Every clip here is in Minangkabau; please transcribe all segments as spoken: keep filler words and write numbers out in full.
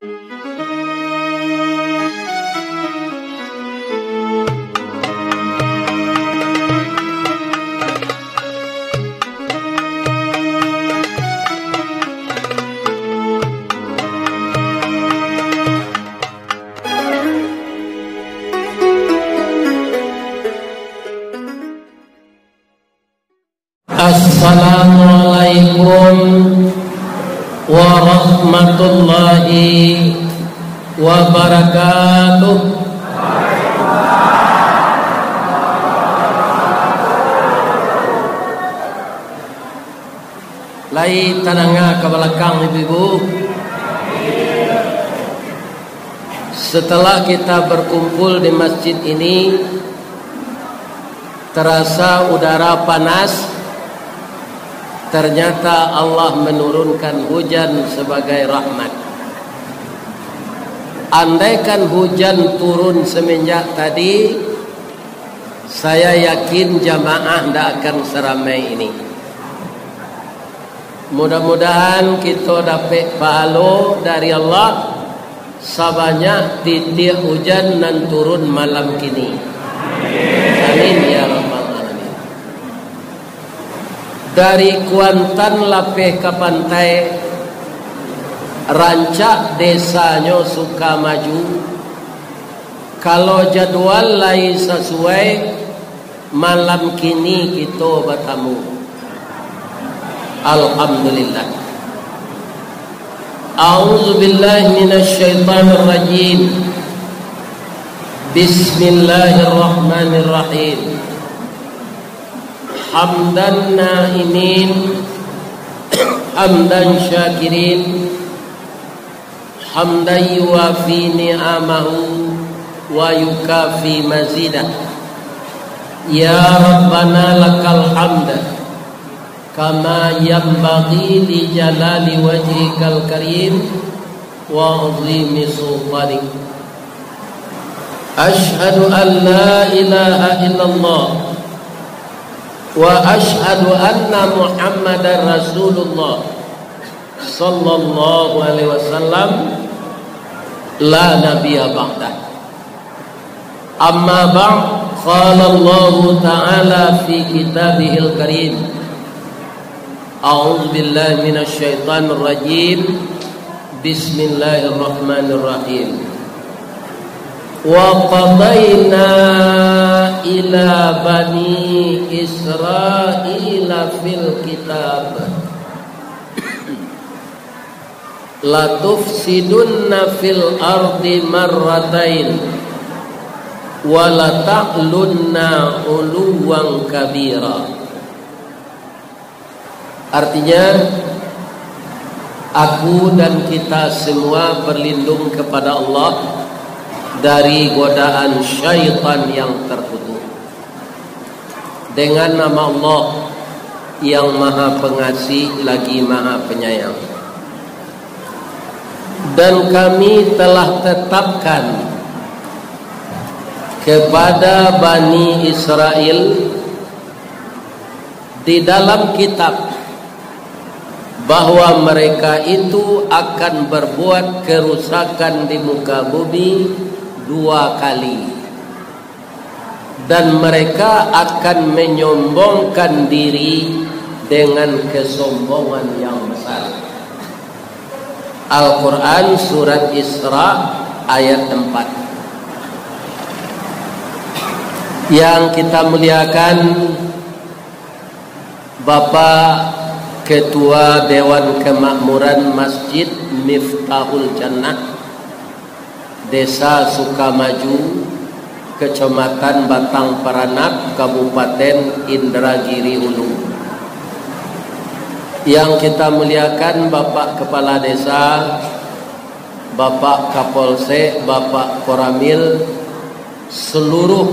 Assalamualaikum warahmatullahi wabarakatuh. Lai tadanga ka balakang, ibu-ibu? Setelah kita berkumpul di masjid ini, terasa udara panas, ternyata Allah menurunkan hujan sebagai rahmat. Andaikan hujan turun semenjak tadi, saya yakin jamaah ndak akan seramai ini. Mudah-mudahan kito dapek pahalo dari Allah sabanyak titiak ujan nan turun malam kini. Amin ya rabbal alamin. Dari Kuantan lapeh ka pantai, rancak desanyo Sukamaju. Kalau jadwal lai sasuai, malam kini kito batamu. Alhamdulillah. A'udzubillahi minasyaitonirrajim. Bismillahirrahmanirrahim. Hamdan na'imin, hamdan syakirin, hamdan yuwafi ni'amahu wa yukafi mazidah. Ya Rabbana lakal hamd, kama yanbaghi li jalali wajhikal karim wa azimi sultanik. Asyhadu an la ilaha illallah wa asyhadu anna Muhammadar Rasulullah sallallahu alaihi wasallam, la nabiyya ba'dah. Amma ba'd, qala Allahu ta'ala fi kitabihil karim. A'udzu billahi minasy syaithanir rajim. Bismillahirrahmanirrahim. Wa qadaina ila bani Israila fil kitab, latufsidunna fil ardi marratain, wa lata'lunna 'uluwwan kabira. Artinya, aku dan kita semua berlindung kepada Allah dari godaan syaitan yang terkutuk. Dengan nama Allah yang Maha Pengasih lagi Maha Penyayang. Dan Kami telah tetapkan kepada Bani Israel di dalam kitab bahwa mereka itu akan berbuat kerusakan di muka bumi dua kali, dan mereka akan menyombongkan diri dengan kesombongan yang besar. Al-Quran Surat Isra ayat empat. Yang kita muliakan, Bapak Ketua Dewan Kemakmuran Masjid Miftahul Jannah, Desa Sukamaju, Kecamatan Batang Paranap, Kabupaten Indragiri Hulu. Yang kita muliakan Bapak Kepala Desa, Bapak Kapolsek, Bapak Koramil, seluruh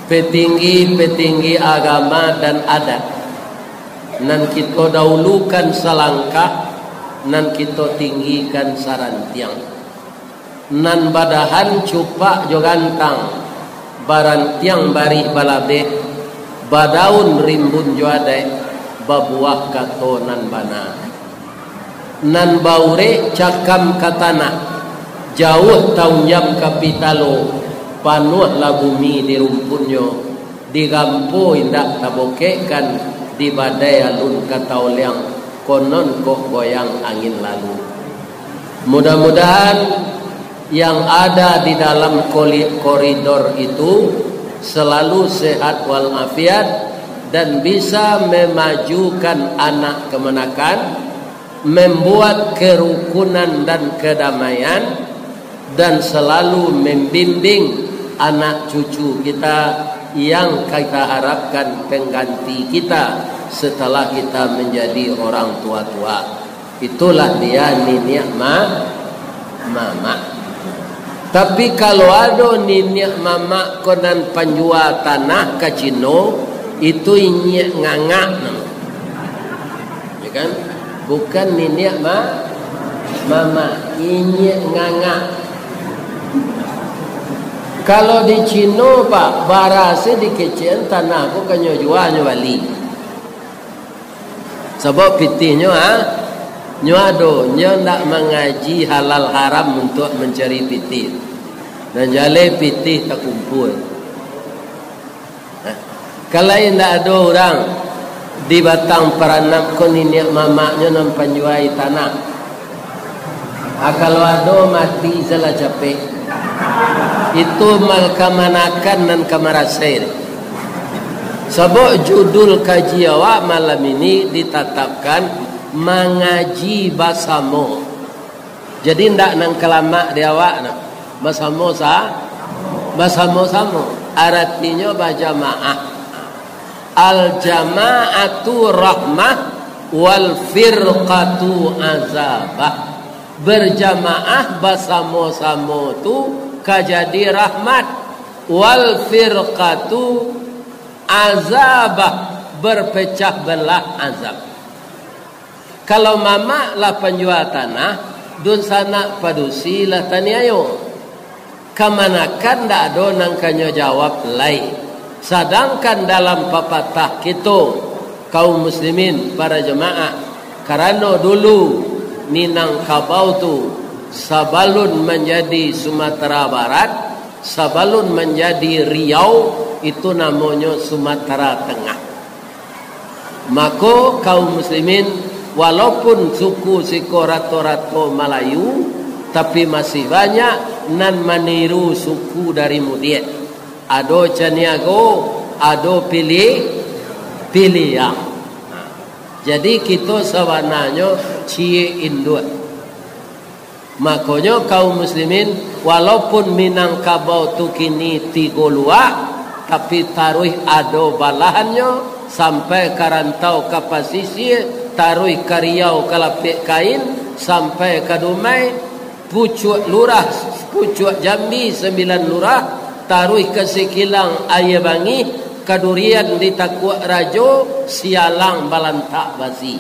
petinggi-petinggi agama dan adat, nan kito dahulukan salangkah, nan kito tinggikan sarantiang. Nan badahan cupak jo gantang, barantiang barih balabeh, badaun rimbun jo adaik, babuah kato nan bana. Nan baurek cakam ka tanah, jauah taunjam ka pitalo, panuahlah bumi di rumpunnyo, digampo indak tabokekkan, di badai alun ka taoliang, konon kok goyang angin lalu. Mudah-mudahan yang ada di dalam koli-, koridor itu selalu sehat walafiat dan bisa memajukan anak kemenakan, membuat kerukunan dan kedamaian, dan selalu membimbing anak cucu kita yang kita harapkan pengganti kita setelah kita menjadi orang tua-tua. Itulah dia niniak ma-, mamak. Tapi kalau ado niniak mamak ko nan panjua tanah ka Cino, itu inyiak ngangak namo. Ya kan? Bukan niniak ma-, mamak, inyiak ngangak. Kalau di Cino, Pak, barasi dikecekan tanah ko kanyo jua, nyo bali. Sabab pitihnyo, ha? Nyo ado, nyo ndak mangaji halal haram untuak mancari pitih. Nan jaleh pitih takumpul. Nah, kalau indak ado urang di Batang Paranap ko niniak mamaknyo nan panjuai tanah. Ah, kalau ado, mati salah capek. Itu ma-, kamanakan nan kamarasai. Sabab judul kaji awak malam ini ditatapkan mangaji basamo. Jadi, ndak nan kalamak di awak nah. Basamo sa-, basamo-samo. Aratinyo bajamaah. Al-jama'atu rahmah wal firqatu azabah. Berjamaah basamo-samo tu ka jadi rahmat. Wal firqatu azabah, berpecah belah azab. Kalau mamak lah panjua tanah, dunsanak padusi lah taniayo. Kamanakan ndak ado nan kanyo jawab lai. Sadangkan dalam papatah kito, kaum muslimin, para jamaah, karano dulu Minangkabau tu sabalun manjadi Sumatera Barat, sabalun manjadi Riau, itu namonyo Sumatera Tengah. Mako, kaum muslimin, walaupun suku siko rato-rato Malayu, tapi masih banyak nan maniru suku dari mudiak. Ado Caniago, ado Pili-, Piliang. Jadi, kito sabananyo ciek induak. Makonyo, kaum muslimin, walaupun Minangkabau tu kini tigo luak, tapi taruih ado balahannyo, sampai ka rantau ka pasisia, taruih ka Riau ka Lapek Kain, sampai ka Dumai, pucuak lurah, pucuak Jambi sambilan lurah, taruih ka Sikilang Aia Bangih, ka Durian di Takuak Rajo, Sialang Balantak Basi.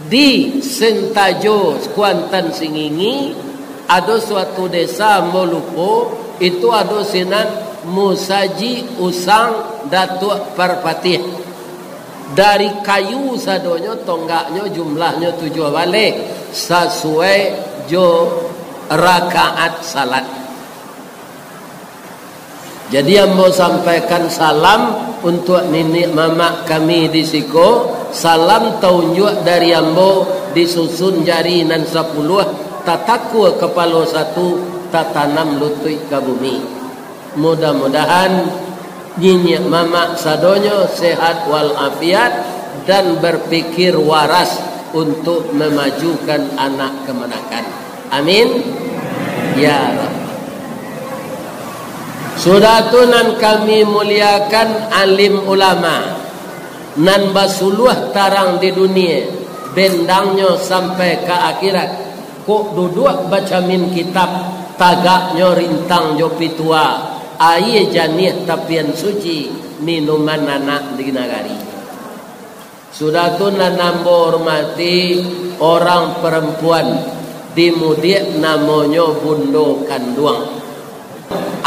Di Sentajo, Kuantan Singingi, ado suatu desa, ambo lupo, itu ado sinan Musajik Usang Datuak Parpatiah. Dari kayu sadonyo, tonggaknyo jumlahnyo tujuah baleh, sasuai jo rakaat salat. Jadi, ambo sampaikan salam untuak niniak mamak kami di siko. Salam taunjuak dari ambo, disusun jari nan sapuluah, tatakua kapalo satu, tatanam lutuik ka bumi. Mudah-mudahan niniak mamak sadonyo sehat walafiat dan berpikir waras untuk memajukan anak kamanakan. Amin. Ya Rabb. Sudah tu, nan kami muliakan, alim ulama, nan basuluah tarang di dunia, bendangnyo sampai ka akhirat, kok duduak bacamin kitab, tagaknyo rintang jo pitua, aia janiah tapian suci, minuman anak di nagari. Sudah tu, nan ambo hormati, orang perempuan di mudiak, namonyo Bundo Kanduang.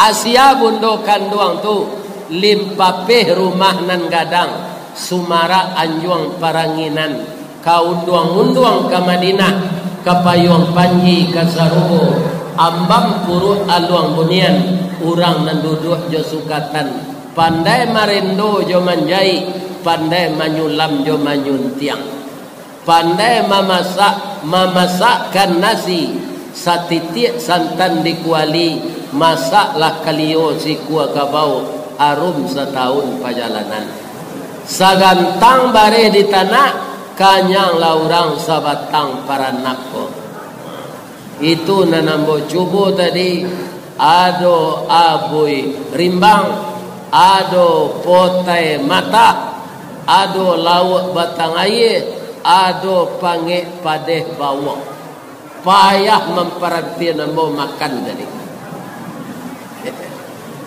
Asia Bundo Kanduang tu, Limpapeh Rumah Nan Gadang, Sumarak Anjuang Paranginan, Ka unduang-unduang ka Madinah, ka payuang panji ka sarugo, ambang puruik aluang bunian, urang nan duduak jo sukatan, pandai marendo jo manjaik, pandai manyulam jo manyuntiang, pandai mamasak, mamasakkan nasi, satitiak santan di kuali, masaklah kalio sikua kabau, arum satahun pajalanan. Sagantang bareh di tanak, kanyanglah urang sabatang paranap ko. Itu nan ambo cubo tadi, ado abui rimbang, ado potai matak, ado lauak batang aia, ado pangek padeh bawok. Payah mamparantian ambo makan tadi.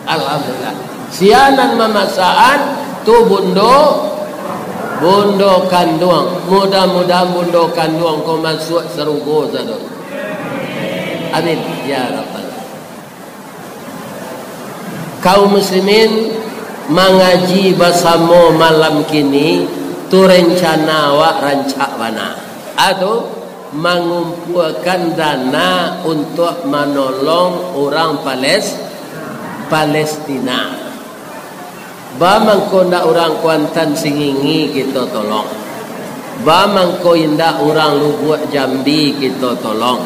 Alhamdulillah. Sia nan mamasakan tu bundo, bundo kanduang. Mudah-mudahan bundo kanduang ko masuak sarugo sado. Amin. Ya Rabbal. Kaum muslimin, mangaji basamo malam kini, tu rencana awak rancak bana. Ado mangumpuakan dana untuak manolong urang Pales-, Palestina. Ba mangko ndak urang Kuantan Singingi kito tolong. Ba mangko indak urang Lubuak Jambi kito tolong.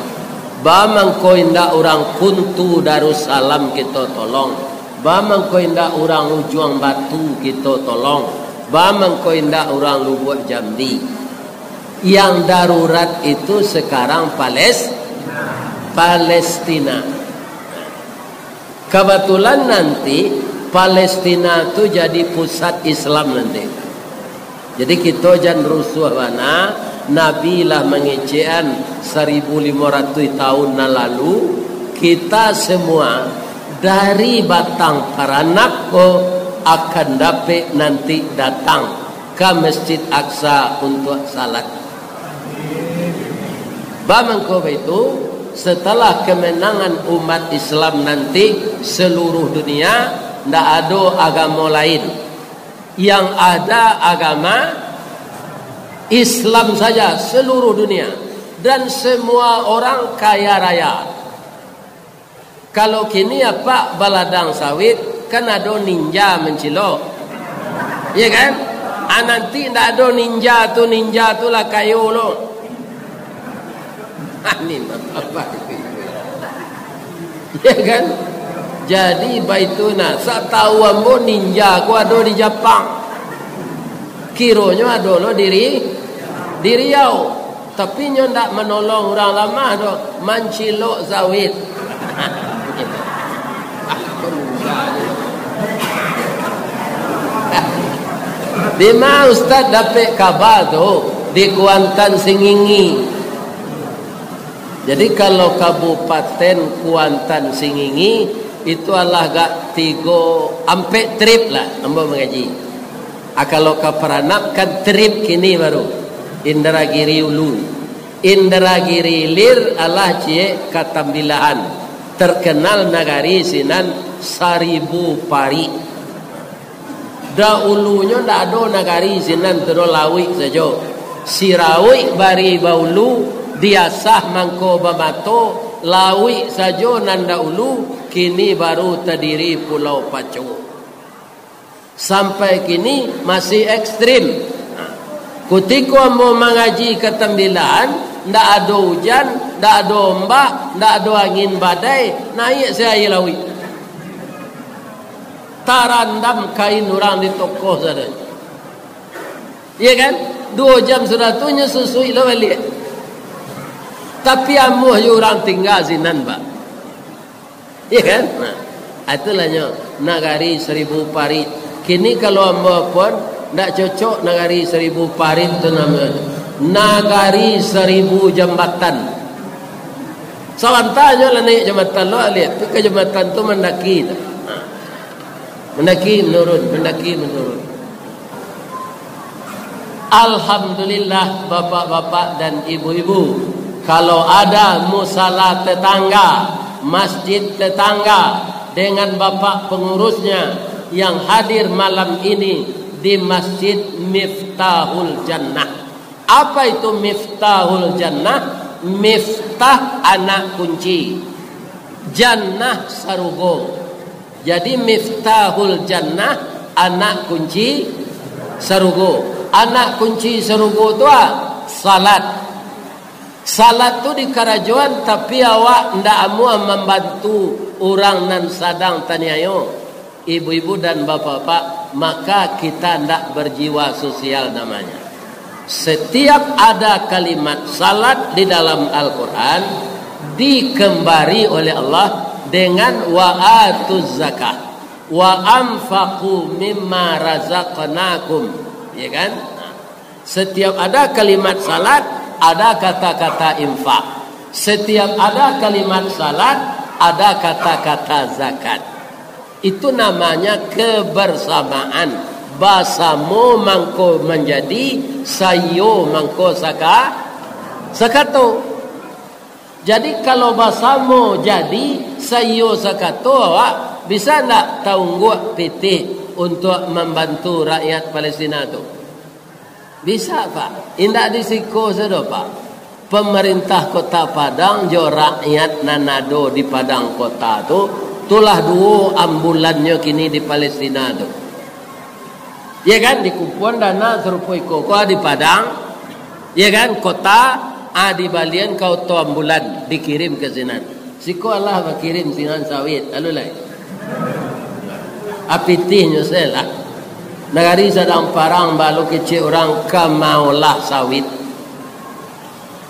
Ba mangko indak urang Kuntu Darussalam kito tolong. Ba mangko indak urang Lujuang Batu kito tolong. Ba mangko indak urang Lubuak Jambi. Yang darurat itu sekarang Pales-, Palestina. Kabatulan nanti Palestina tu jadi pusat Islam nanti. Jadi kito jan rusuah bana, Nabi lah mangecekan saribu limo ratuih tahun nan lalu, kita semua dari batang paranap ko akan dapek nanti datang ka Masjid Aqsa untuak salat. Ba mangko baitu, setelah kemenangan umat Islam nanti seluruh dunia, ndak ado agamo lain. Yang ada agama Islam saja seluruh dunia. Dan semua orang kaya raya. Kalau kini apak baladang sawit, kan ado ninja mancilok. Iya kan? Ah, nanti ndak ado ninja tu, ninja tu lah kayo lo. Ani apak. Iya kan? Jadi baitu nah, satau ambo ninja ko ado di Japang. Kironyo ado lo diri, di Riau. Tapi nyo ndak manolong urang lamah doh, mancilok sawit. Dima Ustaz dapek kaba tu? Di Kuantan Singingi. Jadi kalau Kabupaten Kuantan Singingi, itu alah agak tigo, ampek trip lah ambo mangaji. Ah, kalau ka Paranap kan trip kini baru, Indragiri Ulu. Indragiri Ilir alah ciek Katambilahan, terkenal nagari sinan saribu parik. Daulunyo ndak ado nagari sinan tu doh, lauik sajo. Sirauik bari baulu, diasah mangko bamato, lauik sajo nan daulu, kini baru tadiri Pulau Paco. Sampai kini masih ekstrim. Kutiko ambo mangaji Katambilahan, ndak ado ujan, ndak ado ombak, ndak ado angin badai, naiak se aia lauik. Tarandam kain urang di toko sadonyo. Iya kan? Duo jam sudah tu nyo susuik lo baliak. Tapi amuah jo urang tingga sinan, Pak. Iya kan? Nah, itulah nyo nagari saribu parik. Kini kalau ambo pun ndak cocok nagari saribu parik tu namonyo. Nagari saribu jambatan. Sabanta nyo lah naiak jambatan lo, liek tu ka jambatan tu mandaki tu. Nah. Mandaki manurun, mandaki manurun. Alhamdulillah, bapak-bapak dan ibu-ibu, kalau ada musala tetangga, masjid tetangga, dengan bapak pengurusnya yang hadir malam ini di Masjid Miftahul Jannah. Apa itu miftahul jannah? Miftah anak kunci. Jannah sarugo. Jadi miftahul jannah anak kunci sarugo. Anak kunci sarugo tu ah, salat. Salat tu dikarajoan, tapi awak ndak amuah mambantu urang nan sadang taniayo, ibu-ibu dan bapak-bapak, maka kita ndak berjiwa sosial namanya. Setiap ada kalimat salat di dalam Al-Quran, dikembari oleh Allah dengan wa atuz zakah, wa anfaqu mimma razaqnakum. Ya kan? Setiap ada kalimat salat, ada kata-kata infak. Setiap ada kalimat salat, ada kata-kata zakat. Itu namanya kebersamaan. Basamo mangko manjadi, saiyo mangko saka-, sakato. Jadi, kalau basamo jadi, saiyo sakato, awak bisa ndak taungguak pitih untuak mambantu rakyat Palestina tu? Bisa, Pak. Indak di siko sajo, Pak. Pemerintah Kota Padang jo rakyat nan ado di Padang Kota tu, tulah duo ambulannyo kini di Palestina tu. Ya kan, dikumpuan dana sarupo iko ko di Padang, ya kan, kota, ah, dibalian ka oto ambulan, dikirim ka sinan. Siko alah bakirim sinan sawit, lalu lai. Apitihnyo salah. Nagari sadang parang, balu kecek urang ka maolah sawit.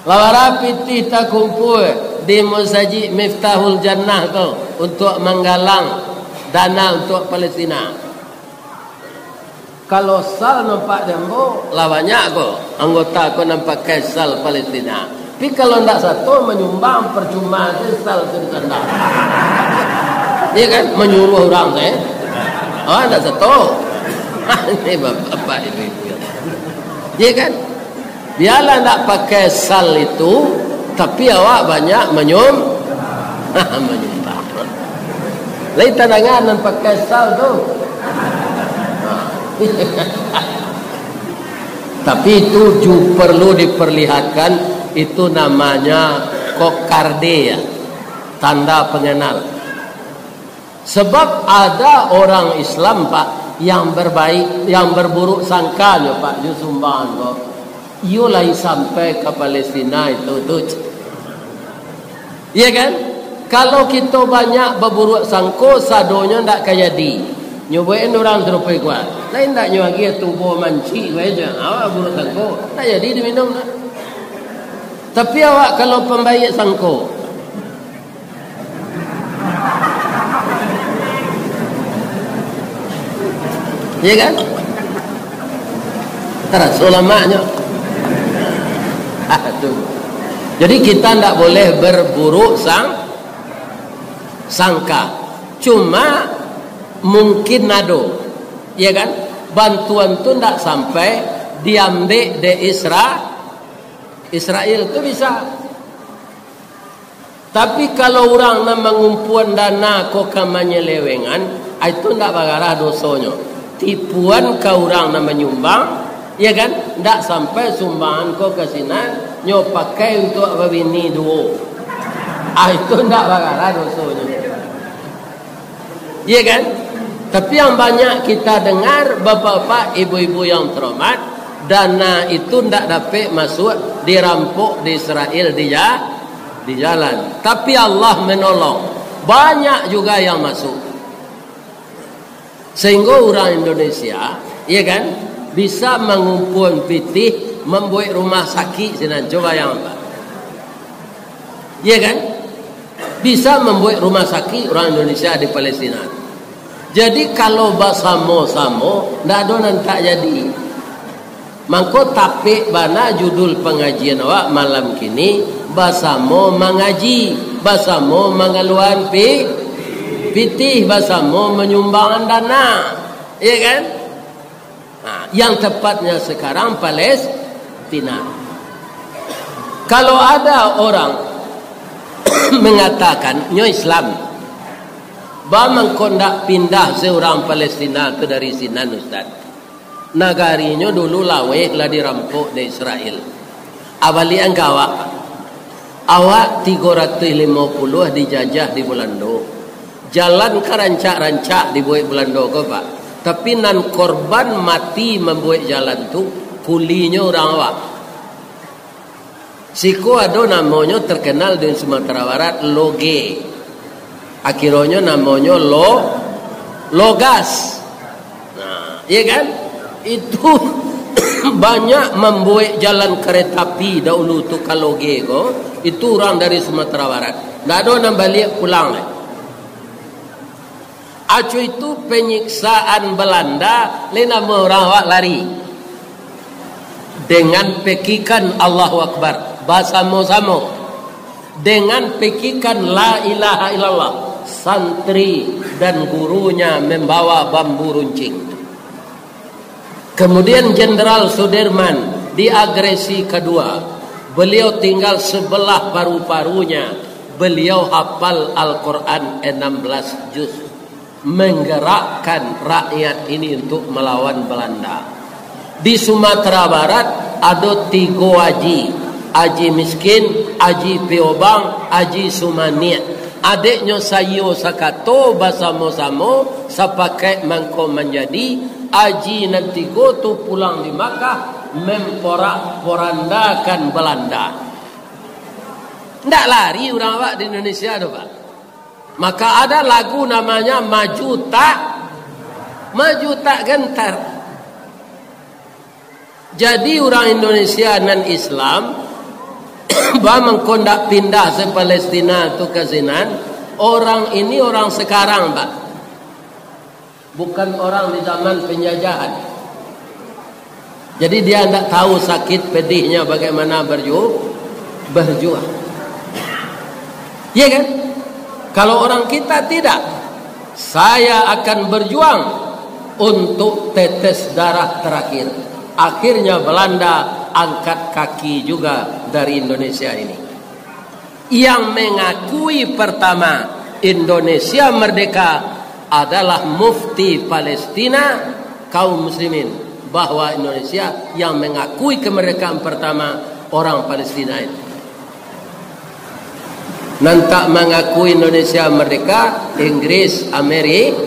Lah bara pitih takumpul di Masajik Miftahul Jannah tu untuak manggalang dana untuak Palestina. Kalau sal nampak di ambo, lah banyak ko anggota ko nan pakai sal Palestina. Tapi kalau ndak sato manyumbang, percuma se sal tu disandang. Iya kan? Manyuruah urang tu, eh. Oh, ndak sato. Ini bapak-bapak, ibu-ibu. Iya kan? Biarlah ndak pakai sal itu, tapi awak banyak manyum-, manyumbang. Lain tadangan nan pakai sal tu. Tapi itu ju-, perlu diperlihatkan, itu namanya kokarde, ya, tanda pengenal. Sebab ada orang Islam, Pak, yang berbaik, yang berburuk sangka nyo, Pak, jo sumbangan ko. Iyo lai sampai ka Palestina itu tu. Iya kan? Kalau kito banyak baburuak sangko, sadonyo ndak ka jadi. Nyo buek urang sarupo iko. Lai ndak nyo agiah tubo mancik bae jo. Awak buruak sangko, ndak jadi diminum dah. Tapi awak kalau pambaik sangko, iya kan? Taraso lamaknyo. Ah, tu. Jadi kita ndak boleh berburuk sang-, sangka. Cuma mungkin ado, iya kan? Bantuan tu ndak sampai diambek dek Isra-, Israel tu bisa. Tapi kalau urang nan mangumpuan dana ko ka manyelewengan, ah, itu ndak bagarah dosonyo. Tipuan ka urang nan manyumbang, iya kan? Ndak sampai sumbangan ko ka sinan, nyo pakai untuak babini duo. Ah, itu ndak bagarah dosonyo. Iya kan? Tapi yang banyak kita dengar, bapak-bapak, ibu-ibu yang terhormat, dana itu ndak dapek masuk, dirampok di Israel di ja-, di jalan. Tapi Allah menolong. Banyak juga yang masuk. Sehingga orang Indonesia, iya kan, bisa mangumpuan pitih, mambuek rumah sakik sinan. Coba yang apa? Iya kan? Bisa mambuek rumah sakik urang Indonesia di Palestina. Jadi, kalau basamo-samo, ndak ado nan tak jadi. Mangko, tapek bana judul pangajian awak malam kini, basamo mangaji, basamo mangaluan pi-, pitih, basamo manyumbangan dana. Iya kan? Nah, yang tepatnya sekarang Palestina. Kalau ada orang mengatakan, "Nyo Islam, ba mangko ndak pindah se urang Palestina tu dari sinan, Ustaz?" Nagarinyo dulu laweh lah dirampok dek Israel. Abaliak angka awak. Awak tigo ratuih limo puluah dijajah di Balando. Jalan ka rancak-rancak dibuek Balando ko, Pak. Tapi nan korban mati mambuek jalan tu, kulinyo urang awak. Siko ado namonyo terkenal di Sumatera Barat, Loge. Akhironyo namonyo Lo-, Logas. Nah, iya kan? Itu banyak mambuek jalan kereta api dahulu tu ka Loge ko. Itu urang dari Sumatera Barat. Ndak ado nan baliak pulang lai. Acu itu penyiksaan Belanda, lai namo urang awak lari. Dengan pekikan Allahu Akbar, basamo-samo. Dengan pekikan la ilaha illallah, santri dan gurunya membawa bambu runcing. Kemudian Jenderal Sudirman di agresi kedua, beliau tinggal sebelah paru-parunya, beliau hafal Al-Quran enam belas juz, menggerakkan rakyat ini untuk melawan Belanda. Di Sumatera Barat ado tigo aji, Aji Miskin, Aji Piobang, Aji Sumaniak. Adeknyo saiyo sakato basamo-samo, sapakaik mangko manjadi, aji nan tigo tu pulang di Makkah, memporak-porandakan Belanda. Ndak lari urang awak di Indonesia tu, Pak. Maka ada lagu namanya Maju Tak, Maju Tak Gentar. Jadi urang Indonesia nan Islam, ba mangko ndak pindah se Palestina tu ka sinan, orang ini orang sekarang, Pak. Bukan orang di zaman penjajahan. Jadi dia ndak tahu sakit pedihnya bagaimana berju-, berjuang. Iya kan? Kalau orang kita tidak, saya akan berjuang untuk tetes darah terakhir. Akhirnya Belanda angkat kaki juga dari Indonesia ini. Yang mengakui pertama Indonesia merdeka adalah mufti Palestina, kaum muslimin, bahwa Indonesia yang mengakui kemerdekaan pertama orang Palestina itu. Nan tak mangakui Indonesia merdeka, Inggris, Ameri-,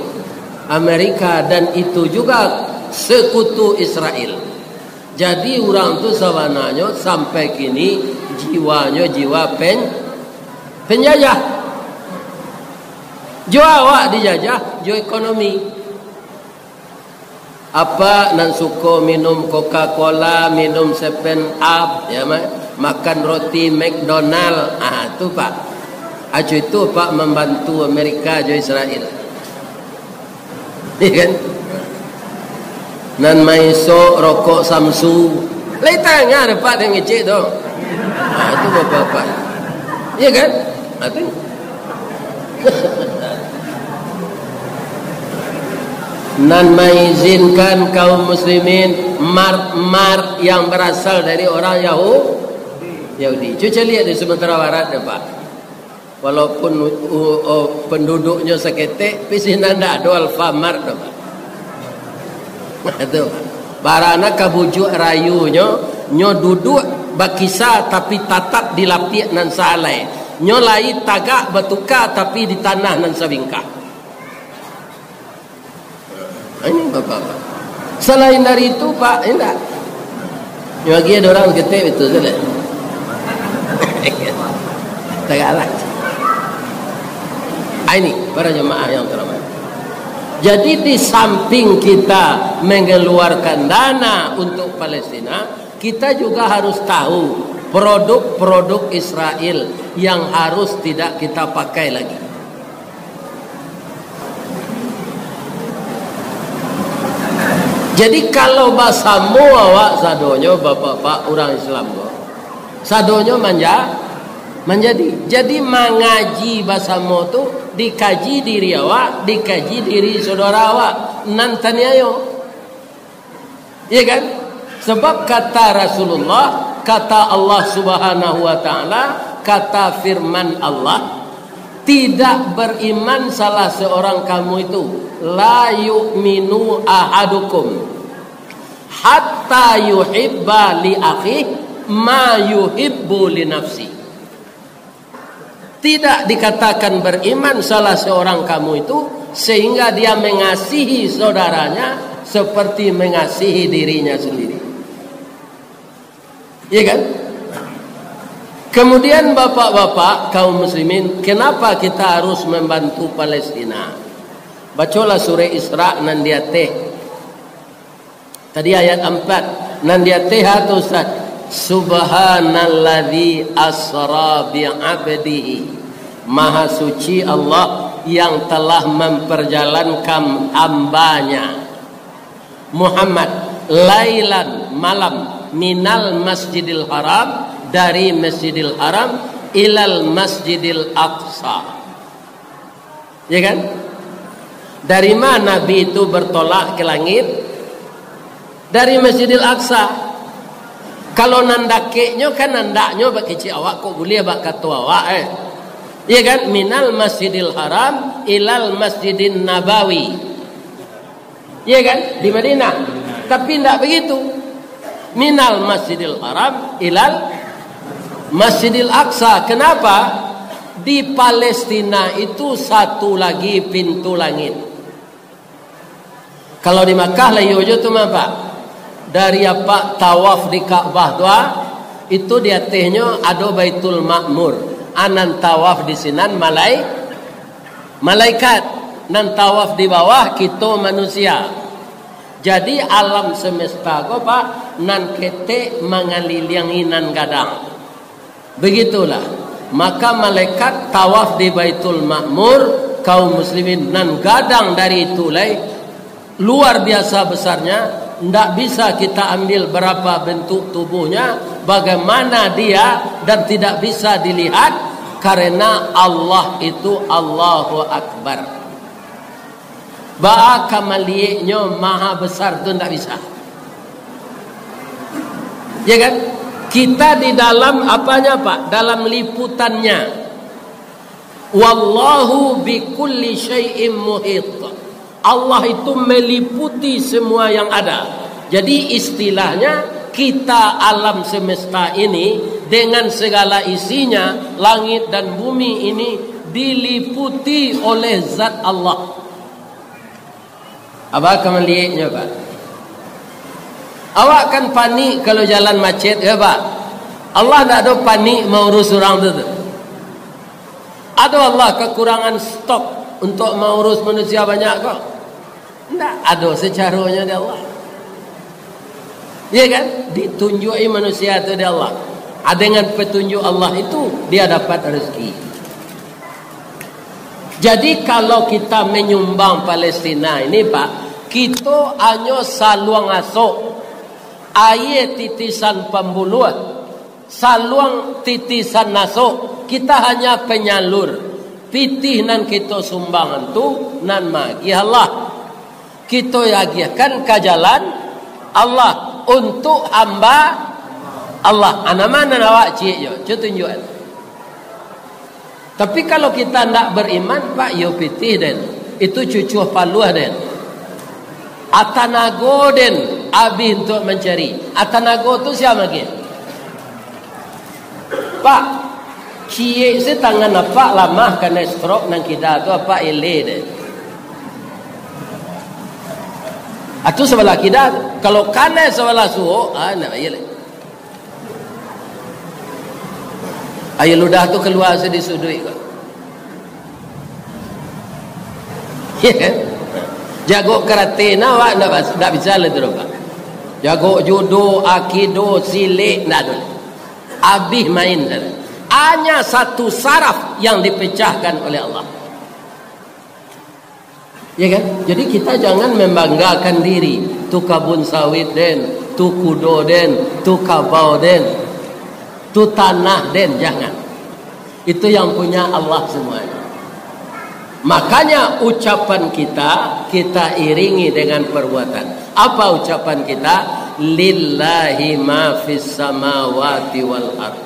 Amerika, dan itu juga sekutu Israel. Jadi, urang tu sabananyo sampai kini jiwanyo jiwa pen-, penjajah. Jo awak dijajah, jo ekonomi. Apak nan suko minum Coca-Cola, minum Seven Up, ya, ma-, makan roti McDonald, ah, tu, Pak. Acu itu, Pak, mambantu Amerika jo Israel. Iya kan? Nan maisok rokok Samsu. Lai tangah dapek dek ngecek tu. Ah, itu bapak-bapak. Iya kan? Ah, tu. Nan maizinkan kaum muslimin mart-mart yang berasal dari orang Yahu-, Yahudi. Cuba caliak di Sumatera Barat deh, Pak. Walaupun, u-, o, penduduknyo saketek, tapi sinan ndak ado Alfamart tu, Pak. Nah, tu. Barana ka bujuak rayunyo, nyo duduak bakisa tapi tatap di lapiak nan saalai. Nyo lai tagak batuka tapi di tanah nan sabingkah. Ini bapak-bapak. Selain dari itu, Pak, indak. Yang lagi ada orang ketek itu saja. Tagaklah. Ah, ini, para jemaah yang terhormat. Jadi, di samping kita mengeluarkan dana untuk Palestina, kita juga harus tahu produk-produk Israel yang harus tidak kita pakai lagi. Jadi, kalau basamo awak sadonyo, bapak-bapak, urang Islam ko, sadonyo manja-, manjadi. Jadi, mangaji basamo tu dikaji diri awak, dikaji diri saudara awak nan taniayo. Iya kan? Sebab kata Rasulullah, kata Allah Subhanahu wa Ta'ala, kata firman Allah, "Tidak beriman salah seorang kamu itu, la yu'minu ahadukum." Hatta yuhibba li akhi ma yuhibbu li nafsi. Tidak dikatakan beriman salah seorang kamu itu sehingga dia mengasihi saudaranya seperti mengasihi dirinya sendiri. Iya kan? Kemudian bapak-bapak kaum muslimin, kenapa kita harus membantu Palestina? Bacolah surah Isra nan di ateh. Tadi ayat ampat, nan di ateh tu, Ustaz. Subhanalladzi asra bi abdihi. Maha suci Allah yang telah memperjalankan hambanya Muhammad lailan, malam, minal masjidil haram, dari masjidil haram, ilal masjidil aqsa. Ya kan? Dari mana Nabi itu bertolak ke langit? Dari Masjidil Aqsa. Kalau nan dakeknyo kan andaknyo bak kecek awak, kok buliah bak kato awak, eh? Ya kan? Minal masjidil haram ilal masjidin nabawi. Iya kan? Di Madinah. Tapi ndak begitu. Minal Masjidil Haram ilal Masjidil Aqsa. Kenapa? Di Palestina itu satu lagi pintu langit. Kalau di Makkah lah iyo jo tu mah, Pak. Dari apak tawaf di Ka'bah tu, ah, itu di atehnyo ado Baitul Ma'mur. Anan tawaf di sinan malai-, malaikat, nan tawaf di bawah kito manusia. Jadi alam semesta ko, Pak, nan ketek mangaliliangi nan gadang. Begitulah. Maka malaikat tawaf di Baitul Ma'mur, kaum muslimin, nan gadang dari itu lai, luar biasa besarnya, ndak bisa kita ambil berapa bentuk tubuhnya, bagaimana dia, dan tidak bisa dilihat, karena Allah itu Allahu Akbar. Baa ka malieknyo maha besar tu ndak bisa. Ya kan? Kita di dalam apanya, Pak? Dalam liputannya. Wallahu bikulli syai'in muhit. Allah itu meliputi semua yang ada. Jadi istilahnya kita alam semesta ini dengan segala isinya, langit dan bumi ini diliputi oleh zat Allah. Abah ka malieknyo, Pak. Awak kan panik kalau jalan macet, ya, Pak? Allah ndak ado panik maurus urang tu, tu. Ado Allah kakurangan stok untuk maurus manusia banyak ko? Ndak ado secaronyo di Allah. Iya kan? Ditunjuki manusia tu di Allah. Ah, dengan petunjuk Allah itu, dia dapat rezeki. Jadi, kalau kita menyumbang Palestina ini, Pak, kito hanyo saluang asok, aia titisan pambuluah, saluang titisan asok, kita hanya penyalur. Pitih nan kito sumbangan tu, nan magiah Allah. Kito agiahkan ka jalan Allah, untuk hamba Allah. Ah, nan ma nan awak ciek yo? Cubo tunjuakan. Tapi kalau kita ndak beriman, Pak, iyo pitih den. Itu cucuah paluah den. Ah, tanago den abih untuak mancari. Ah, tanago tu sia magiah? Pak, ciek se tangan apak lamah kanai stroke nan kida tu, apak eleh deh. Atu sabalah kida tu. Kalau kanai sabalah suok, ah, nak bayar leh. Aia ludah tu kalua se di suduik ko. Jago karate nah, awak ndak bas-, ndak bisa lah tu, Pak. Jago judo, aikido, silek, ndak ado. Abih main sajo. Hanya satu saraf yang dipecahkan oleh Allah. Ya kan? Jadi kita jangan membanggakan diri. Tu kabun sawit den, tu kudo den, tu kabau den, tu tanah den, jangan. Itu yang punya Allah semuanya. Makanya ucapan kita, kita iringi dengan perbuatan. Apa ucapan kita? Lillahi ma fis samawati wal ard.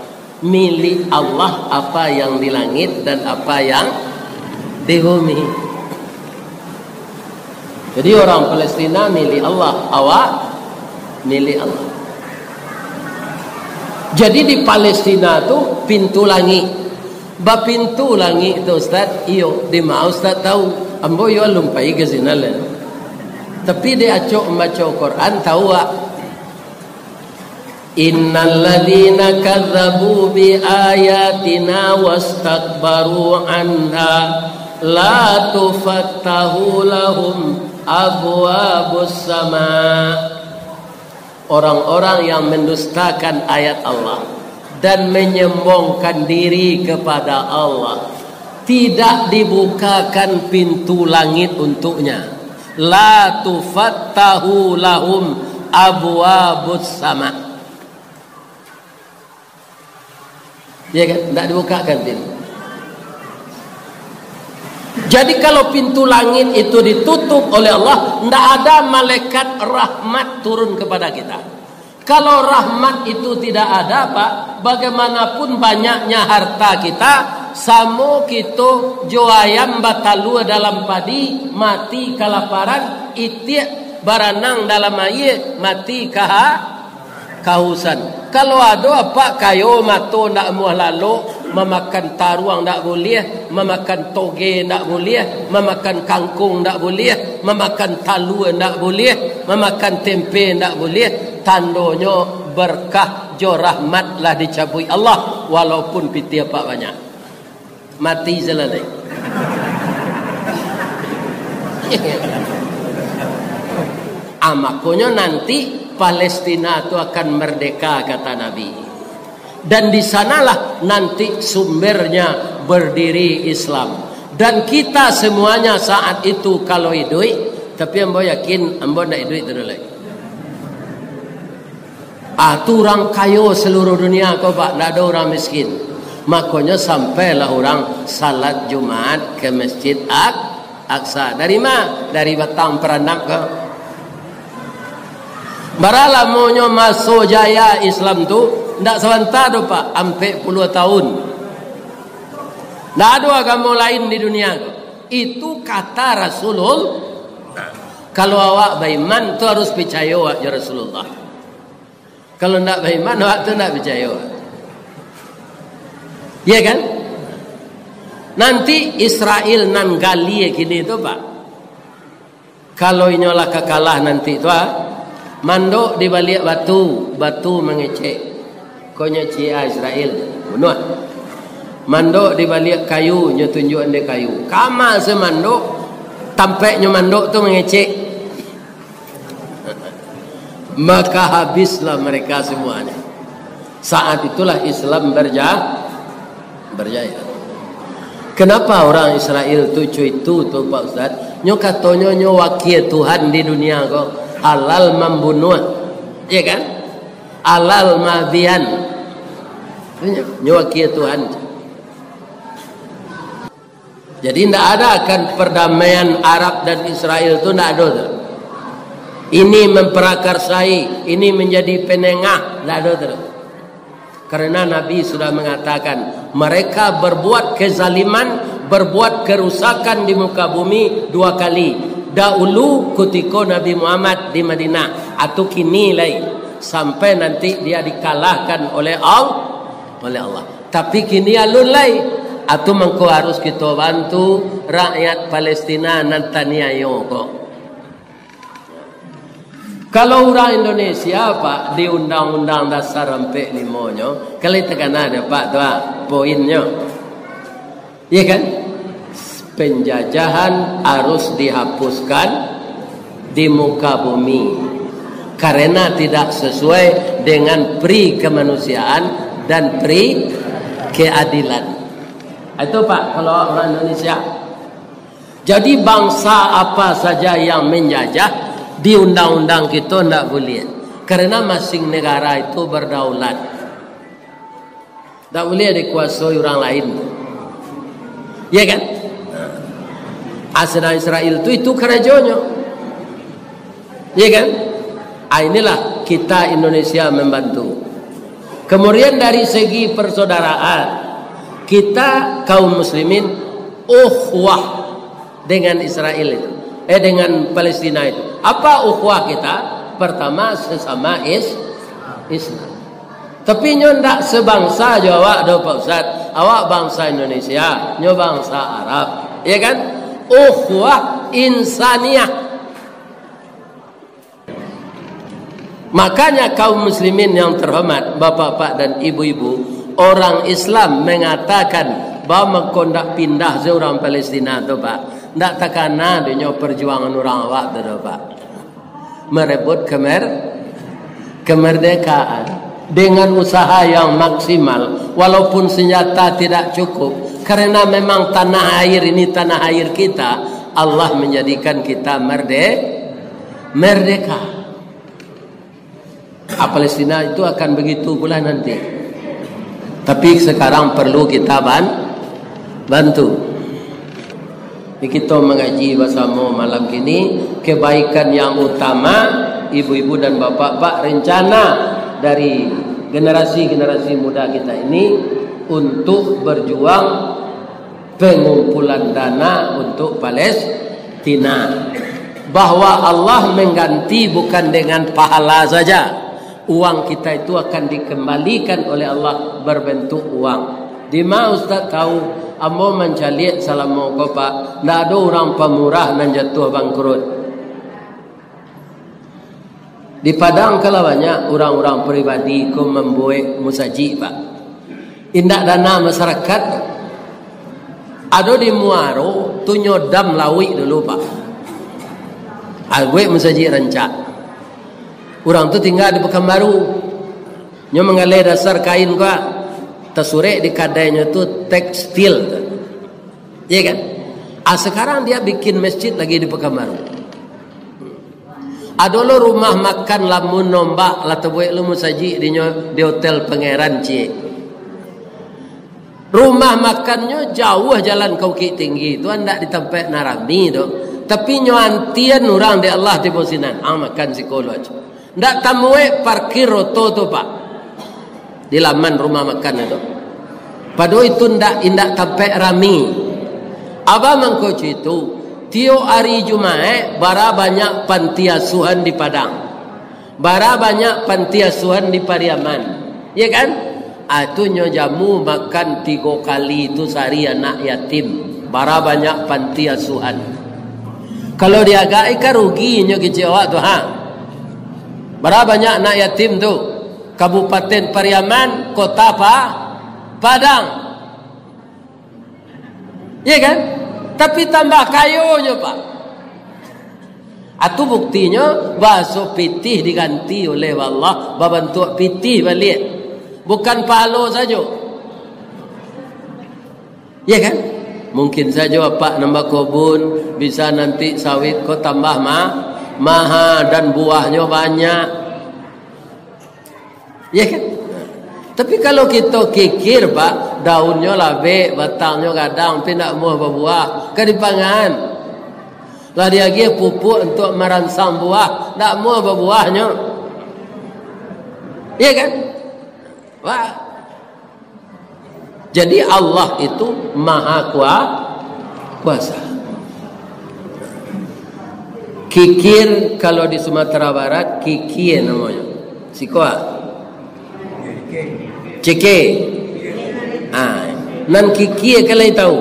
Milik Allah apa yang di langit dan apa yang di bumi. Jadi orang Palestina milik Allah, awak milik Allah. Jadi di Palestina tu pintu langik. Bapintu langik tu, Ustaz? Iyo, di ma Ustaz tahu? Ambo yo alun pai ka sinan lai. Tapi di acok mambaco Quran, tahu awak? Innal ladzina kadzdzabu bi ayatina wastakbaru anha la tufattahu lahum abwabus sama. Orang-orang yang mendustakan ayat Allah dan menyombongkan diri kepada Allah, tidak dibukakan pintu langit untuknya. La tufattahu lahum abwabus sama. Ya kan? Tidak dibukakan pintu. Jadi kalau pintu langit itu ditutup oleh Allah, tidak ada malaikat rahmat turun kepada kita. Kalau rahmat itu tidak ada, Pak, bagaimanapun banyaknya harta kita, samo kito jo ayam batalua dalam padi, mati kalaparan, itiak baranang dalam aia, mati kaha-, kausan. Kalau ado apak kayo, mato ndak amuah lalok, mamakan taruang ndak buliah, mamakan toge ndak buliah, mamakan kangkung ndak buliah, mamakan talua ndak buliah, mamakan tempe ndak buliah, tandonyo berkah jo rahmat lah dicabuik Allah, walaupun pitih apak banyak. Mati salalai. Ah, makonyo nanti Palestina tu akan merdeka, kata Nabi. Dan di sanalah nanti sumbernya berdiri Islam. Dan kita semuanya saat itu kalau iduik, tapi ambo yakin ambo ndak iduik tu dulu. Ah, tu urang kayo saluruh dunia ko, Pak, ndak ado urang miskin. Makonyo sampailah urang salat Jumaat ka Masjid Ak-, Aqsa. Dari ma? Dari Batang Paranap ko. Bara lamonyo maso jaya Islam tu? Ndak sabanta doh, Pak, ampek puluah tahun. Ndak ado agamo lain di dunia ko. Itu kata Rasulul-, kalau awak baiman tu harus picayo awak jo Rasulullah. Kalau ndak baiman, awak tu ndak picayo. Ya kan? Nanti Israel nan galie kini tu, Pak. Kalau inyo lah ka kalah nanti tu, ah, mandok di baliak batu, batu mangecek. Konyo ciek ah Israel, bunuah. Mandok di baliak kayu, nyo tunjuak dek kayu. Kama se mandok, tampeknyo mandok tu mangecek. Maka habislah mereka semuanya. Saat itulah Islam berja-, berjaya. Kenapa orang Israel tu cuitu tu, Pak Ustaz? Nyo katonyo nyo wakie Tuhan di dunia ko, halal mambunuah. Iya kan? Halal maabian. Nyo, nyo wakie Tuhan. Jadi, ndak ada akan perdamaian Arab dan Israel tu, ndak ado tu. Ini memperakarsai, ini menjadi penengah, ndak ado tu. Karena Nabi sudah mengatakan, mereka berbuat kezaliman, berbuat kerusakan di muka bumi dua kali. Dahulu kutiko Nabi Muhammad di Madinah, atau kini lai, sampai nanti dia dikalahkan oleh Al-, oleh Allah. Tapi kini alun lai. Atu mangko harus kito bantu rakyat Palestina nan taniayo ko. Kalau urang Indonesia, Pak, di Undang-Undang Dasar ampek limonyo, kali takana dek Apak tu, ah, poinnyo. Iya kan? Penjajahan harus dihapuskan di muka bumi karena tidak sesuai dengan pri kemanusiaan dan pri keadilan. Itu, Pak, kalau orang Indonesia. Jadi, bangsa apa saja yang menjajah, di undang-undang kito ndak buliah. Karena masing negara itu berdaulat. Ndak buliah dikuasoi urang lain. Iya kan? Ah, sedang Israel tu, itu karajonyo. Iya kan? Ah, inilah kita Indonesia membantu. Kemudian dari segi persaudaraan, kita kaum muslimin ukhuwah dengan Israel itu, eh, dengan Palestina itu. Apa ukhuwah kita? Pertama, sesama is-, Islam. Tapi nyo ndak sebangsa jo awak doh, Pak Ustaz. Awak bangsa Indonesia, nyo bangsa Arab. Ya kan? Ukhuwah insaniah. Makanya kaum muslimin yang terhormat, bapak-bapak dan ibu-ibu, orang Islam mengatakan bahwa mangko ndak pindah se urang Palestina tu, Pak. Ndak takana dinyo perjuangan urang awak tu doh, Pak. Merebut kemer-, kemerdekaan dengan usaha yang maksimal, walaupun senjata tidak cukup, karena memang tanah air ini tanah air kita, Allah menjadikan kita merde-, merdeka. Ah, Palestina itu akan begitu pula nanti. Tapi sekarang perlu kita ban-, bantu. Jadi, kita mengaji bersama malam kini, kebaikan yang utama, ibu-ibu dan bapak-bapak, rencana dari generasi-generasi muda kita ini untuk berjuang pengumpulan dana untuk Palestina. Bahwa Allah mengganti bukan dengan pahala saja. Uang kita itu akan dikembalikan oleh Allah berbentuk uang. Dima Ustaz tahu, ambo mancaliak salamo ko, Pak, ndak ado urang pamurah nan jatuah bangkrut. Di Padang kalah banyak urang-urang pribadi ko mambuek musajik, Pak. Indak dana masyarakat. Ado di Muaro, tu nyo dam lauik dulu, Pak. Ah, buek musajik rancak. Urang tu tingga di Pekanbaru. Nyo manggaleh dasar kain ko, tasurek di kadainyo tu tekstil. Iya kan? Ah, sekarang dia bikin masjid lagi di Pekanbaru. Ado lo rumah makan Lamun Ombak, lah tabuek lo musajik dinyo di Hotel Pangeran, ciek. Rumah makannyo jauah jalan ka Bukittinggi tu, ndak di tampek nan rami tu. Tapi nyo antian urang dek Allah tibo sinan. Ah, makan siko lo ajo. Ndak tamuek parkir oto tu, Pak. Di laman rumah makan tu. Padahal itu ndak, indak tampek rami. Abah mangko itu, tiok ari Jumaik, bara banyak panti asuhan di Padang. Bara banyak panti asuhan di Pariaman. Ya kan? Ah, tu nyo jamu makan tigo kali tu sahari anak yatim. Bara banyak panti asuhan. Kalau diagak-i kan rugi nyo kecek awak tu, ha? Bara banyak anak yatim tu? Kabupaten Pariaman, Kota Pa-, Padang. Iya kan? Tapi tambah kayonyo, Pak. Atu buktinyo, baso pitih diganti oleh Allah, babantuak pitih baliak. Bukan pahalo sajo. Iya kan? Mungkin sajo apak nan bakobun, bisa nanti sawit ko tambah ma-, maha dan buahnyo banyak. Ya kan? Tapi kalau kito kikir, Pak, daunnyo labek, batangnyo gadang, tapi ndak muah babuah, ka dipangan. Lah diagiah pupuk untuak maransang buah, ndak muah babuahnyo. Ya kan? Wah. Jadi Allah itu maha kua-, kuasa. Kikir kalau di Sumatera Barat, kikie namonyo. Siko a? Ceke. Ah, nan kikie kan lai tahu.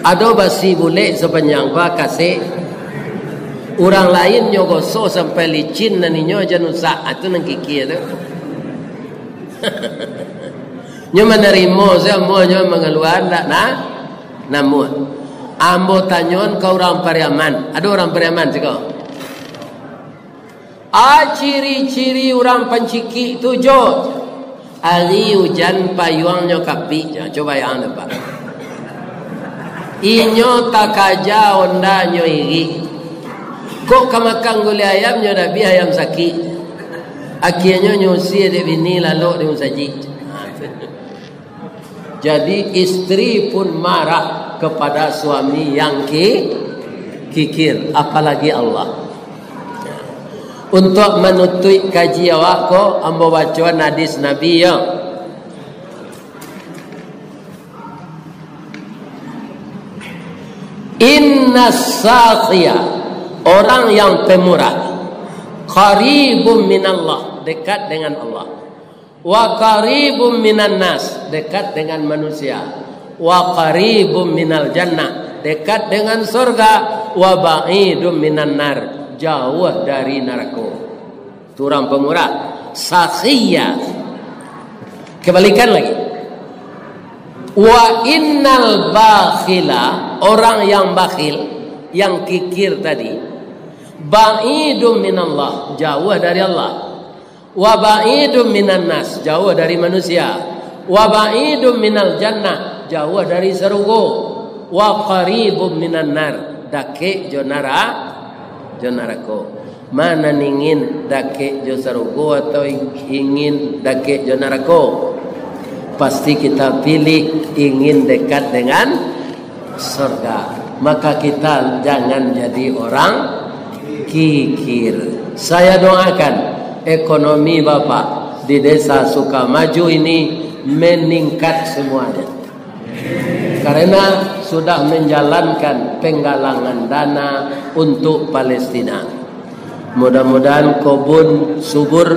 Ado basi bulek sapanjang pa kasek. Urang lain nyo gosok sampai licin, nan inyo jan usak. Ah, tu nan kikie tu. Nyo manarimo sajo, amuahnyo mangalua ndak na-, namuah. Ambo tanyoan ka urang Pariaman. Ado urang Pariaman siko? A, ciri-ciri urang pancikik tu jo. Ari ujan payuangnyo kapik. Coba yang nampak. Inyo takaja ondanyo irik. Kok ka makan gulai ayam nyo dabiah ayam sakik. Akienyo nyo usie dek bini lalok di musajik. Jadi istri pun marah kepada suami yang ki-, kikir, apalagi Allah. Untuk manutuik kaji awak ko, ambo bacoan hadis Nabi yo. Inna sakhia, orang yang pemurah, Qaribum minallah, dekat dengan Allah. Wa qaribum minan nas, dekat dengan manusia. Wa qaribum minal jannah, dekat dengan surga. Wa ba'idum minan nar, jauh dari narako. Itu urang pamurah. Sakhiyya. Kebalikan lagi. Wa innal bakhila, orang yang bakhil, yang kikir tadi, ba'idum minallah, jauh dari Allah. Wa ba'idum minan nas, jauh dari manusia. Wa ba'idum minal jannah, jauh dari sarugo. Wa qaribum minan nar, dakek jo nara-, jo narako. Ma nan ingin, dakek jo sarugo atau ing-, ingin dakek jo narako? Pasti kita pilih ingin dekat dengan surga. Maka kita jangan jadi orang kikir. Saya doakan ekonomi Bapak di Desa Sukamaju ini meningkat semuanya. Karena sudah menjalankan penggalangan dana untuk Palestina. Mudah-mudahan kobun subur,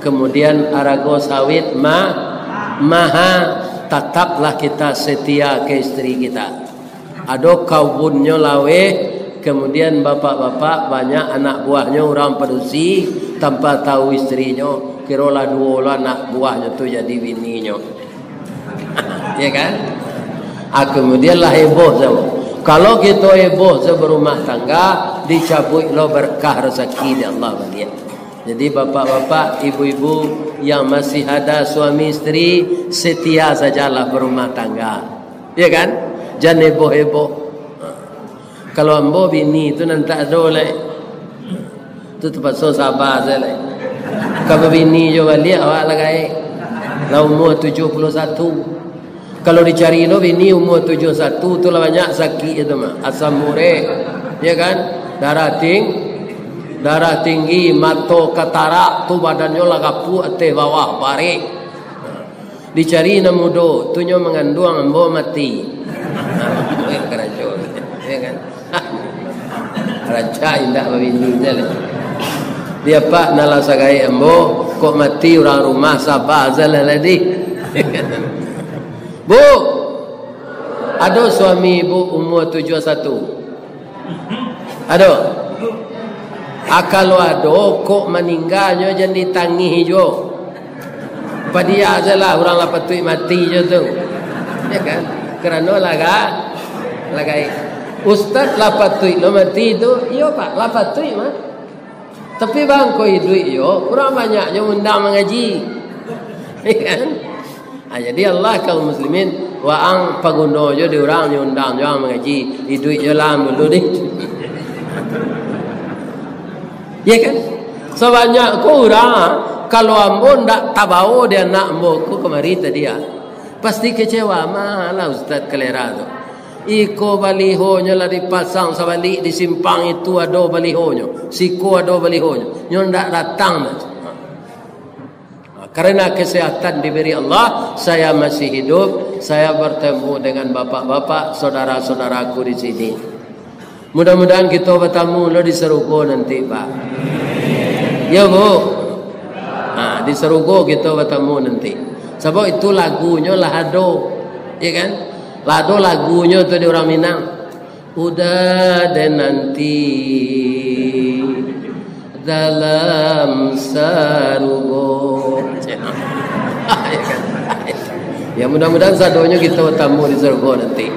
kemudian arago sawit ma-, maha, tataplah kita setia ke isteri kita. Ado kobunnyo laweh, kemudian bapak-bapak banyak anak buahnyo urang padusi, tanpa tahu isterinyo, kirolah duo lah anak buahnyo tu jadi bininyo. Ya kan? Ah, kemudian lah heboh samo. Kalau kito heboh sabarumah tangga, dicabuik lo berkah rezeki di Allah baliak. Jadi bapak-bapak, ibu-ibu yang masih ada suami isteri, setia sajalah berumah tangga. Ya kan? Jan heboh-heboh. Kalau ambo bini tu nan tak ado lai. Tu terpakso sabar sajo lai. Ka babini jo baliak awak lah gaek. Lah umua tujuah puluah satu. Kalau dicari lo bini umua tujuah satu tu lah banyak sakik itu mah. Asam urek, ya kan? Darah ting-, darah tinggi, mato katarak, tu badannyo lah gapuak ateh bawah, barek. Dicari nan mudo, tu nyo manganduang ambo mati. Karajo, ya kan? Rancak indak babini sajo lah. Di apak nan lah sagaek ambo, kok mati urang rumah, sabar sajo lah, dih. Bu, ado suami ibu umua tujuah satu? Ado? Ah, kalau ado, kok maningganyo jan ditangih juo. Padia sajolah, urang lah patuik mati juo tu. Ya kan? Karano lah ga-, lah gaek. Ustaz lah patuik lo mati tu. Iyo, Pak, lah patuik mah. Tapi bangko iduik iyo, urang banyak jo undang mangaji. Ya kan? Ah, jadi Allah, kaum muslimin, waang paguno jo di urang, nyo undang jo ang mangaji, iduik jo lah dulu deh. Ya kan? Sabanyak ko urang, kalau ambo ndak tabao di anak ambo ko kamari tadi, ah, pasti kecewa, "Malah Ustaz Kalera tu. Iko balihonyo lah dipasang sabalik di simpang itu ado balihonyo, siko ado balihonyo, nyo ndak datang." Nah, karena kesehatan diberi Allah, saya masih hidup, saya bertemu dengan bapak-bapak, saudara-saudaraku di sini. Mudah-mudahan kito batamu lo di sarugo nanti, Pak. Ya, Bu? Nah, di sarugo kito batamu nanti. Sabab itu lagunyo lah ado, ya kan? Lah ado lagunyo tu di urang Minang. Udah deh nanti dalam sarugo. Ya, mudah-mudahan sadonyo kito batamu di sarugo nanti.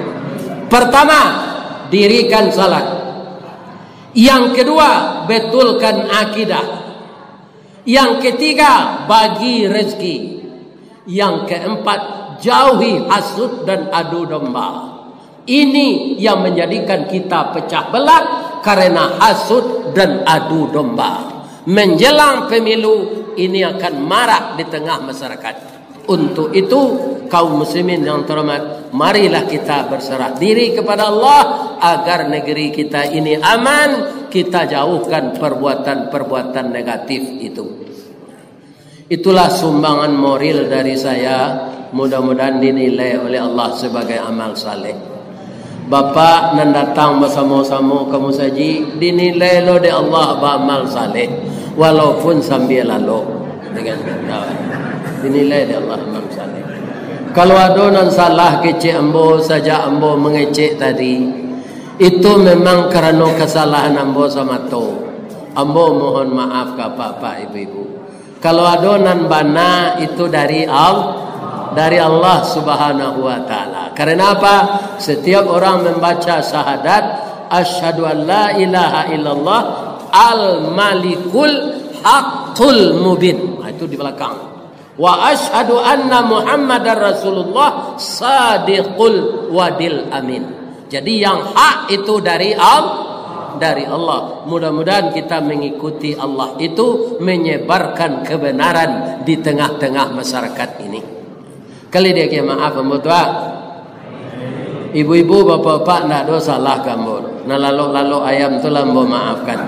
Pertama, dirikan salat. Yang kedua, betulkan akidah. Yang ketiga, bagi rezeki. Yang keempat, jauhi hasut dan adu domba. Ini yang menjadikan kita pecah belah karena hasut dan adu domba. Menjelang pemilu, ini akan marak di tengah masyarakat. Untuk itu, kaum muslimin yang terhormat, marilah kita berserah diri kepada Allah agar negeri kita ini aman, kita jauhkan perbuatan-perbuatan negatif itu. Itulah sumbangan moral dari saya, mudah-mudahan dinilai oleh Allah sebagai amal saleh. Bapak nan datang basamo-samo ka musajik, dinilai lo dek Allah baamal saleh. Walaupun sambia lalok, dengan dinilai dek Allah Imam Saleh. Kalau ado nan salah kecek ambo, sajak ambo mangecek tadi, itu memang karano kasalahan ambo samato. Ambo mohon maaf ka apak-apak, ibu-ibu. Kalau ado nan bana, itu dari Al-, dari Allah Subhanahu wa Ta'ala. Karena apa? Setiap orang membaca syahadat, "Asyhadu an la ilaha illallah al-malikul haqqul mubin." Nah, itu di belakang. "Wa asyhadu anna Muhammadar Rasulullah sadiqul wadil amin." Jadi, yang hak itu dari Al-, dari Allah. Mudah-mudahan kita mengikuti Allah itu, menyebarkan kebenaran di tengah-tengah masyarakat ini. Kali dia ke maaf, ambo tu, ah. Ibu-ibu, bapak-bapak, ndak ado salah ka ambo. Nah, lalok-lalok ayam tu lah ambo maafkan.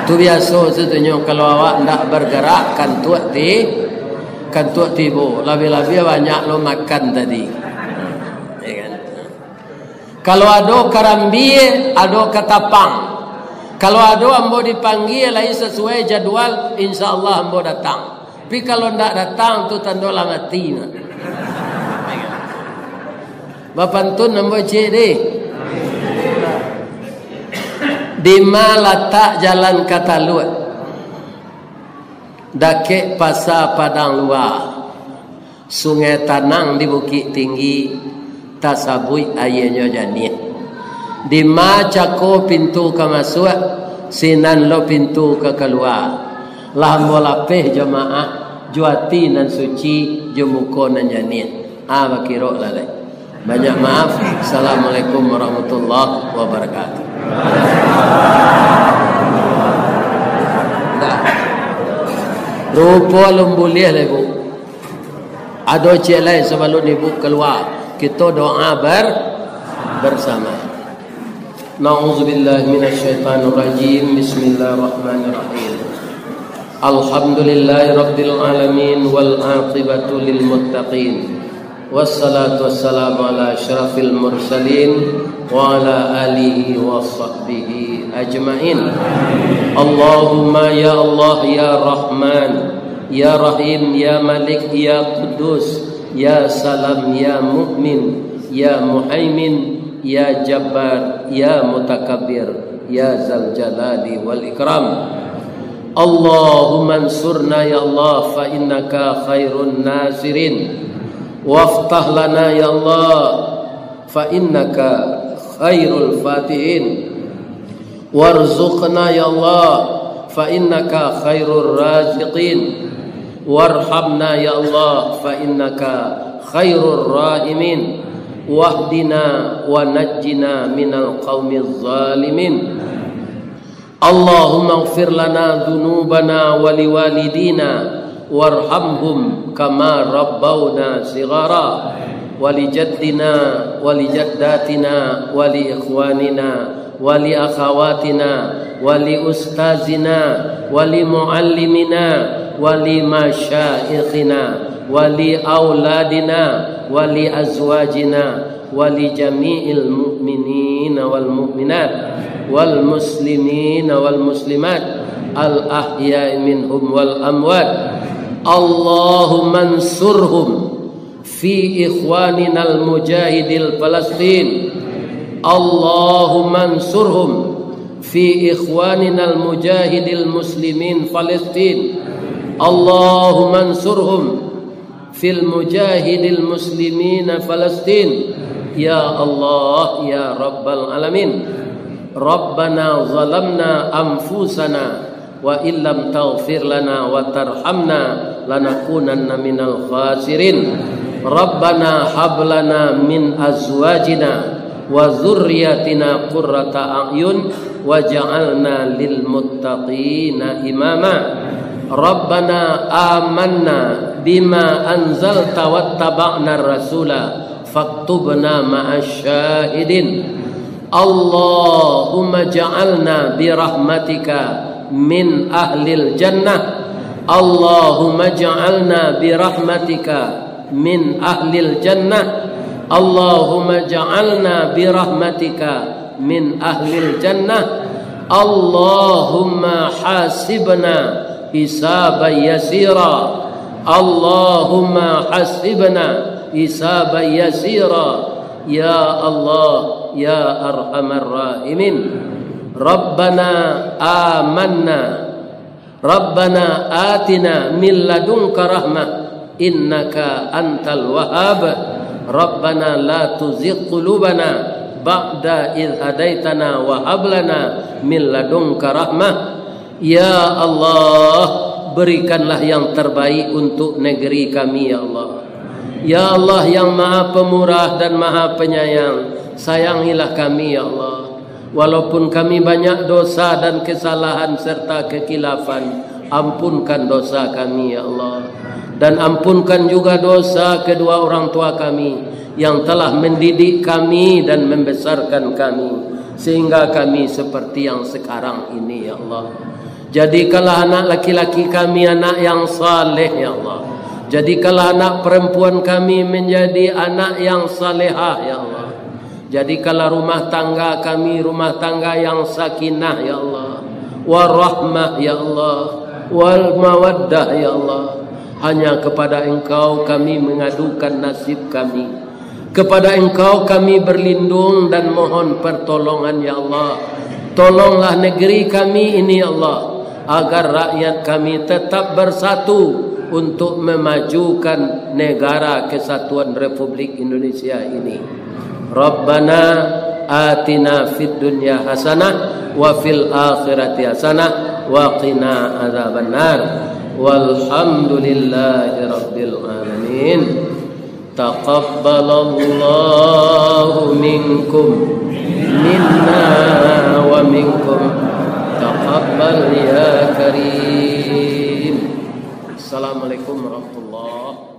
Tu biaso satunyo, kalau awak ndak bergerak, kantuak ti-, kantuak tibo. Labiah-labiah banyak lo makan tadi. Ya kan? Kalau ado karambia, ado katapang. Kalau ado ambo dipanggia lai sasuai jadual, insya Allah ambo datang. Tapi kalau ndak datang, tu tando lah mati nah. Bapantun ambo ciek deh. Dima latak jalan ka Taluak? Dakek Pasa Padang Lua. Sungai tanang di Bukik Tinggi, tasabuik aianyo janiah. Dima cako pintu ka masuak, sinan lo pintu ka kalua. Lah ambo lapeh jo maaf, jo ati nan suci, jo muko nan janiah. Ah, bakirok lah lai. Banyak maaf. Assalamualaikum warahmatullahi wabarakatuh. Dah. Rupo alun buliah lah, Ibu. Ado ciek lai sabalun ibu kalua, kito doa bar-, barsama. A'udzubillahi minasyaitonirrajim. Bismillahirrahmanirrahim. Alhamdulillahirabbil alamin wal aqibatu lil muttaqin. Wassalatu wassalamu ala asyrafil mursalin wa ala alihi wa sahbihi ajmain. Allahumma ya Allah, ya Rahman, ya Rahim, ya Malik, ya Quddus, ya Salam, ya Mu'min, ya Muhaimin, ya Jabbar, ya Mutakabbir, ya Zal Jalali wal Ikram. Allahumma ansurna ya Allah, fa innaka khairun nasirin. Waftah lana ya Allah, fa innaka khairul fatihin. Warzuqna ya Allah, fa innaka khairur raziqin. Warhamna ya Allah, fa innaka khairur rahimin. Wahdina wa najjina minal qaumiz zalimin. Allahumma ighfir lana dzunubana wa liwalidina warhamhum kama rabbauna shighara, wa li jaddina wa li jaddatina wa li ikhwanina wa li akhawatina wa li ustazina wa li muallimina wa li masyaikhina wa li auladina wa li azwajina wa li jami'il mu'minina wal mu'minat wal muslimina wal muslimat al ahya'i minhum wal amwat. Allahumma ansurhum fi ikhwaninal mujahidil Falastin. Allahumma ansurhum fi ikhwaninal mujahidil muslimin Falastin. Allahumma ansurhum fil mujahidil muslimina Falastin. Ya Allah, ya Rabbal Alamin. Rabbana zalamna anfusana wa illam taghfir lana wa tarhamna lanakunanna minal khasirin. Rabbana hab lana min azwajina wa dzurriyyatina qurrata a'yun waj'alna lil muttaqina imama. Rabbana amanna bima anzalta wattaba'nar rasula faktubna ma'asy syahidin. Allahumma ja'alna birahmatika min ahlil jannah. Allahumma ja'alna birahmatika min ahlil jannah. Allahumma ja'alna birahmatika min ahlil jannah. Allahumma hasibna hisaban yasira. Allahumma hasibna hisaban yasira. Ya Allah, ya Arhamar Rahimin. Rabbana amanna. Rabbana atina min ladunka rahmah, innaka antal wahhab. Rabbana la tuzigh qulubana ba'da idh hadaitana wa hab lana min ladunka rahmah. Ya Allah, berikanlah yang terbaik untuk negeri kami, ya Allah. Ya Allah yang Maha Pemurah dan Maha Penyayang, sayangilah kami, ya Allah. Walaupun kami banyak dosa dan kesalahan serta kekhilafan, ampunkan dosa kami, ya Allah. Dan ampunkan juga dosa kedua orang tua kami yang telah mendidik kami dan membesarkan kami, sehingga kami seperti yang sekarang ini, ya Allah. Jadikanlah anak laki-laki kami anak yang saleh, ya Allah. Jadikanlah anak perempuan kami menjadi anak yang salehah, ya Allah. Jadikanlah rumah tangga kami rumah tangga yang sakinah, ya Allah. Warahmah, ya Allah. Wal mawaddah, ya Allah. Hanya kepada Engkau kami mengadukan nasib kami. Kepada Engkau kami berlindung dan mohon pertolongan, ya Allah. Tolonglah negeri kami ini, ya Allah, agar rakyat kami tetap bersatu untuk memajukan negara kesatuan Republik Indonesia ini. Rabbana atina fid dunya hasanah wa fil akhirati hasanah wa qina adzabannar. Walhamdulillahi rabbil alamin. Taqabbalallahu minkum, minna wa minkum. Taqabbal ya karim. Assalamualaikum warahmatullahi